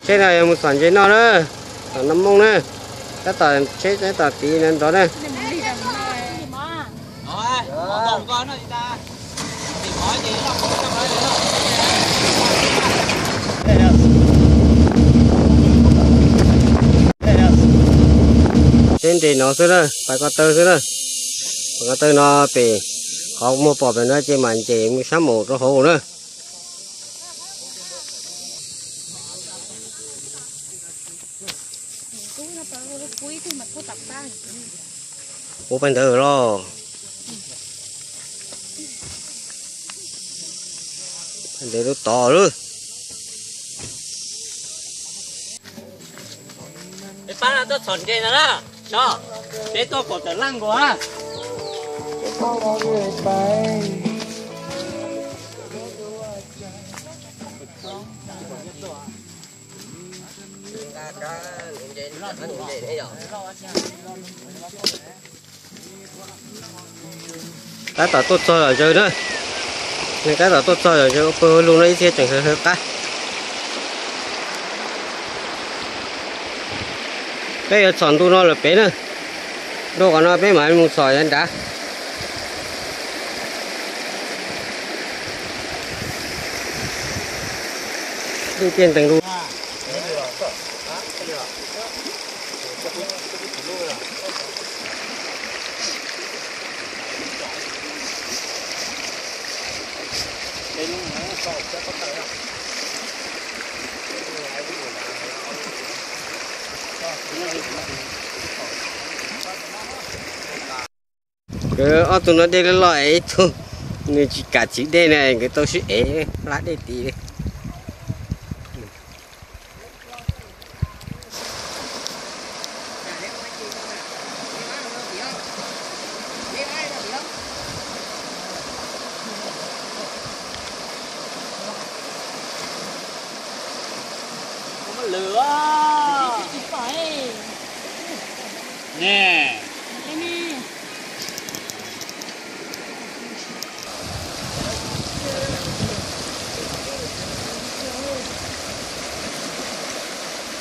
Tsheb no yog mus txhom ntses noj na, tom no moo na, tab tom tsheb tab tom tiv na nrov na. Tsheb nres no xwb na, pais ko taw xwb na. Pais ko taw no pem qhov muag pom pem no ces mam nres mus sab mus rau hauv na. Ua pais ntawd los. Pais ntawd lub tod lawm. Peb pab no tuaj txhom ntses no na, no, peb tuaj pom tawm laj nkaus na. Tab tom tuaj txog yom zaws na. Neeg tab tom tuaj txog yom zaws ua pawg ua lug no ib txhia tseem hawv hawv qab. Peb yuav txhom ntu no lawm pem na. Ntu qhov no peb mam mus txhom yav nrad. Yeej tiaj ntees lug. Nkawd ob tug no dej loj loj es ib tug nws tsis kam txiv dej na, nkawd tau sib ev hlab dej tid li.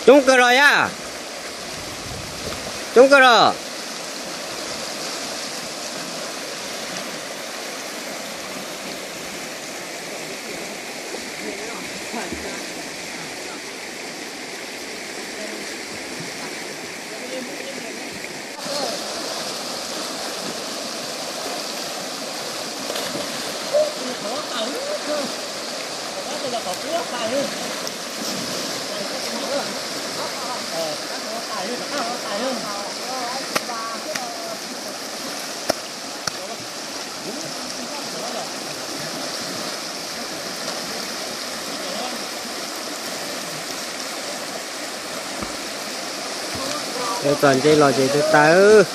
Coob kawg los yaj, coob kawg los. Txom ntse los ces tawv tawv.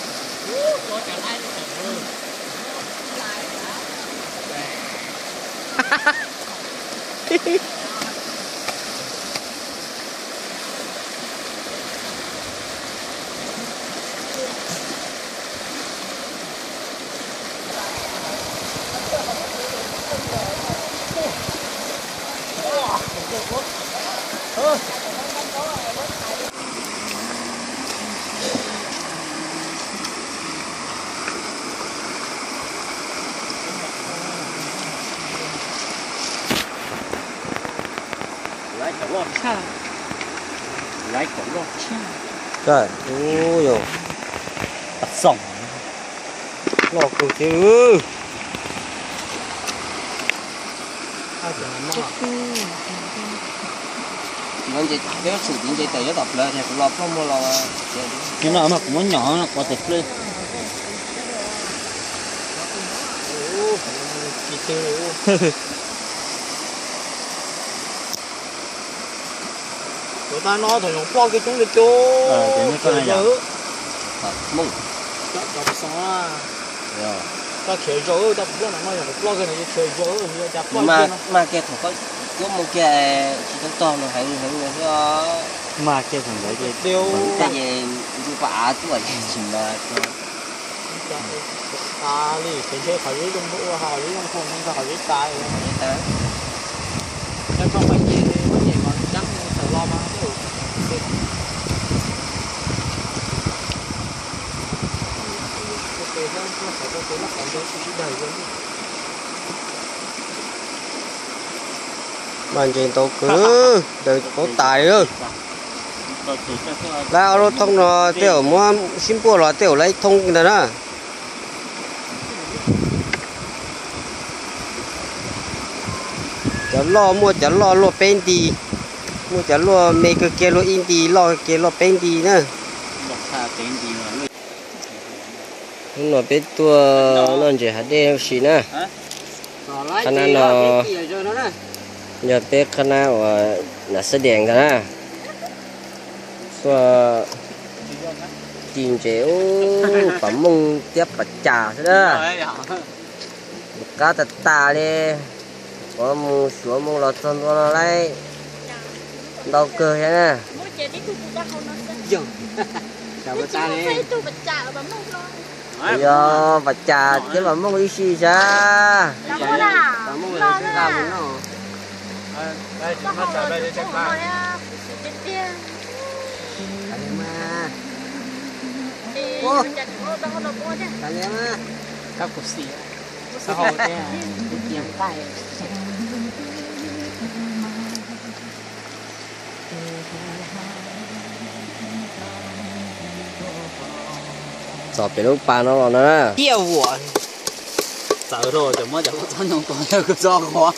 Laiv cov loj tshaj, laiv cov loj tshaj. Yog, tas xoom, loj kawg thiab. Peb txhum tiv ntses tawm nyob tom plawv tias kuv los ploj muag los. Nim no mas kuv muab nyom no quav tes plej. Kuv tab no thaum yog ploj kiag coob li coob. Khiav zaws, cov xoo, cov khiav zaws, cov ploj no yog kuv ploj kiag no ces khiav zaws, yog cas ploj kiag no. Mas kiag thaum koj cuab mus kiag tsis tau tog nws heev heev xwb. Mas kiag thaum ntawd ces, ces ntu pa av tuaj ces tsis mas kiag. Tas li, khiav ntshe qhov zeb zoo ua ho zeb zoo ho ntog qhov zeb tas. Koj mas ces muab nyem mas cab tawm los mas. Mas ntses ntau kawg, ntawd paub tas li. Lawv ob lub thoob no tej zaum muab sib npuaj los tej zaum lawv ib thoob ntawd na. Cov loj muaj cov loj luaj peb nti, muaj cov luaj me kawg kiag luaj ib nti, loj kawg kiag luaj peb nti na. Hnub no peb tuaj noj ntses hav dej ua si na. Qhab nab no yog peb qhab nab uas nam xab dias ntag na. Tuaj ci ntses ub, pam mooj thiab pam cas xwb na. Qab tas tas li. Qhov mus Suav mus los txog ntua no lawm, ntau kawg thiab na. Yog pam cas thiab pam mooj ib si sab. Txog pem lub pas no los na. Tiaj vuam. Txawv rau cov muab cov kua txob nyoos tua yog kua txob qhuav.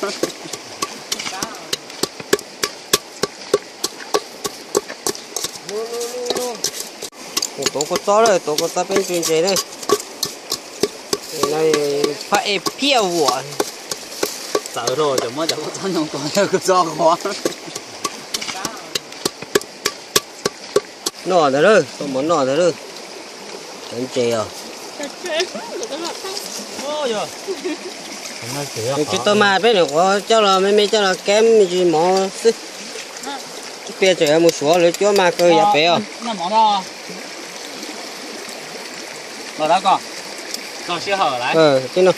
Tuav kua txob lawm, tuav kua txob peb ntse ntses na. Phaj ej phiaj vuam. Txawv rau cov muab cov kua txob nyoos tua yog kua txob qhuav. Noj ntag lawm, tau mov noj ntag lawm. Cov ntses os. Nws tsis tau mas peb nyuam qhuav coj los me me coj los keb me ntsis mov xwb. Ib pliag tseem yuav mus Suav lawv cuab mas kawg yav pem os. Tib no.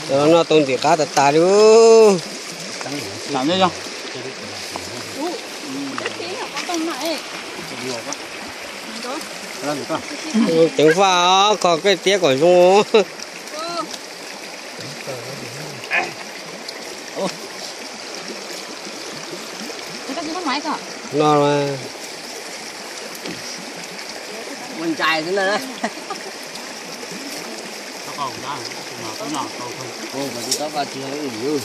Cov no noj tau ntim qab tas tas li. Ceev faj os, kho koj tiab kom zoo. No ua ntsais xwb na. Ua kom tsis tau vaj tsis ob nyias os.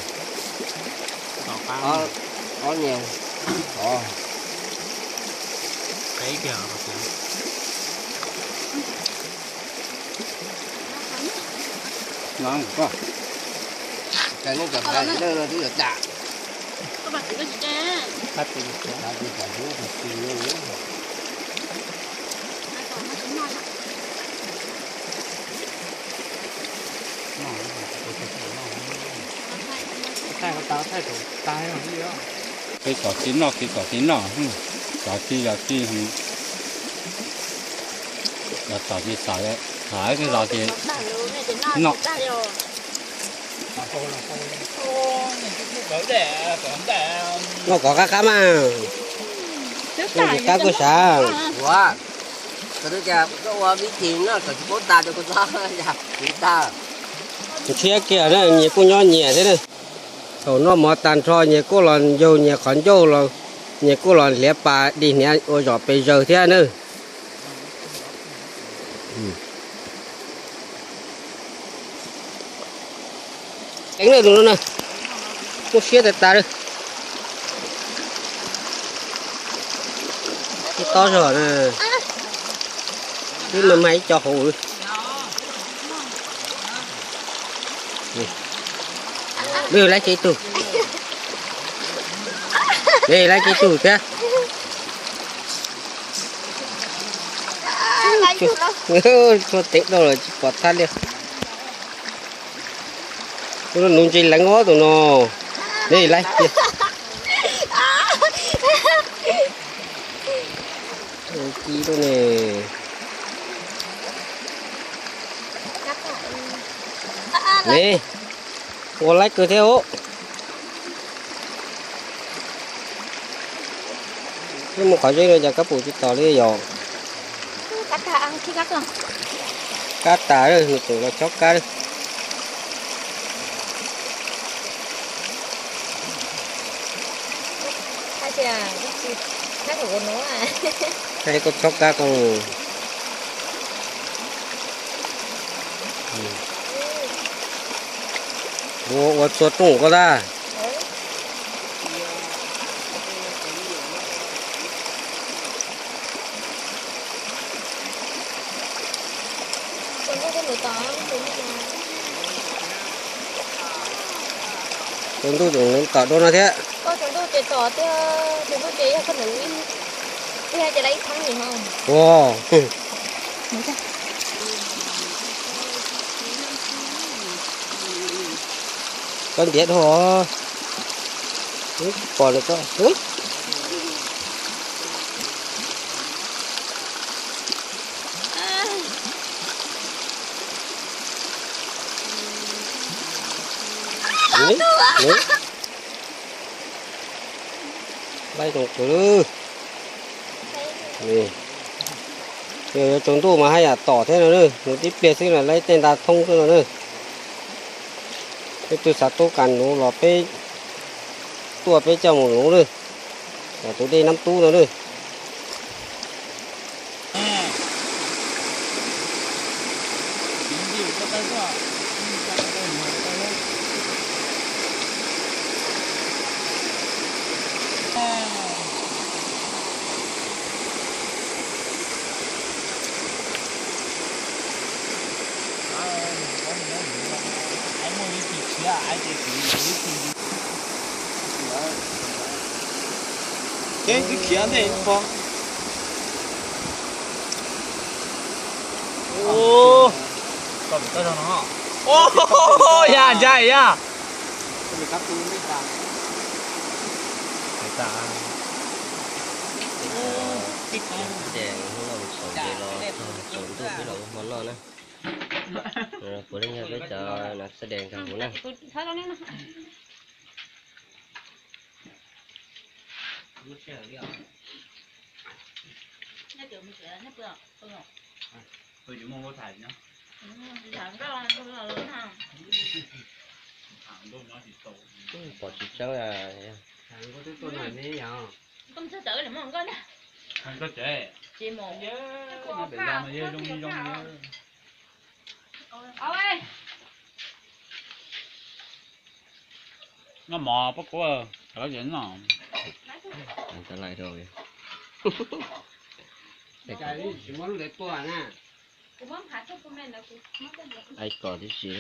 Kev txom txiv noj, kev txom txiv noj, txom txiv yog txiv, yog txom txiv txom, txom ib tug zos ces noj. Noj kom qab qab mas, noj kom qab kuj sav. Ua, koj twb tias koj ua vib thim no kom tsis paub tas rau kuv txob, yog kuv tag. Ntshiab kiag na, nyias kuj nyob nyias thiab na. Thaum noj mov tag nrho nyias kuj los ncaug nyias qhov ncauj los, nyias kuj los hliav pas dim hniav ua zom pes zaws thiab na. Teev lawm tus no na, muaj siab tas tas li. Ib tob zog na, twb mag mag ib co hauv. Lwj laib kiag ib tug. Lwj laib kiag ib tug thiab. Tshuav teev dhau lawm tsis pom thaj li. Tus no nuv ntses leev os tus no. Lwj laib kiag. Ci lawm ne. Ne, ua laib kawg thiab os. Twb mus qhov zeb no cas kab pum tsis tom li yom. Kab tas, nws tseem los chob kab. Koj chob kab koj. Ua, ua txua rooj koj tag. Tsaus ntuj tseem tom dua no thiab. Ua, koj ntiav dhau. Pom lawm koj. Laib zoo kawg. Yog yuav tsaus ntuj mas haj yam tom thiab no na, nws tib pliag xwb los laib tej nta thoob xwb no na. Peb twb xav tub kas nuv los peb tuaj peb coj mus nuv na, tom tus dej Nab Tub no na. Ces twb khiav ntej ko. Yog ntshai yog. Xab dees hnub no mus txhaum ces los txog tsaus ntuj peb los ua hmo noj na. Puav leej yog peb cov nav xab dees nkag huv na. Pom tsis tseeb. Noj mov pob kub, cov lawv ces noj. Ai kom tib si.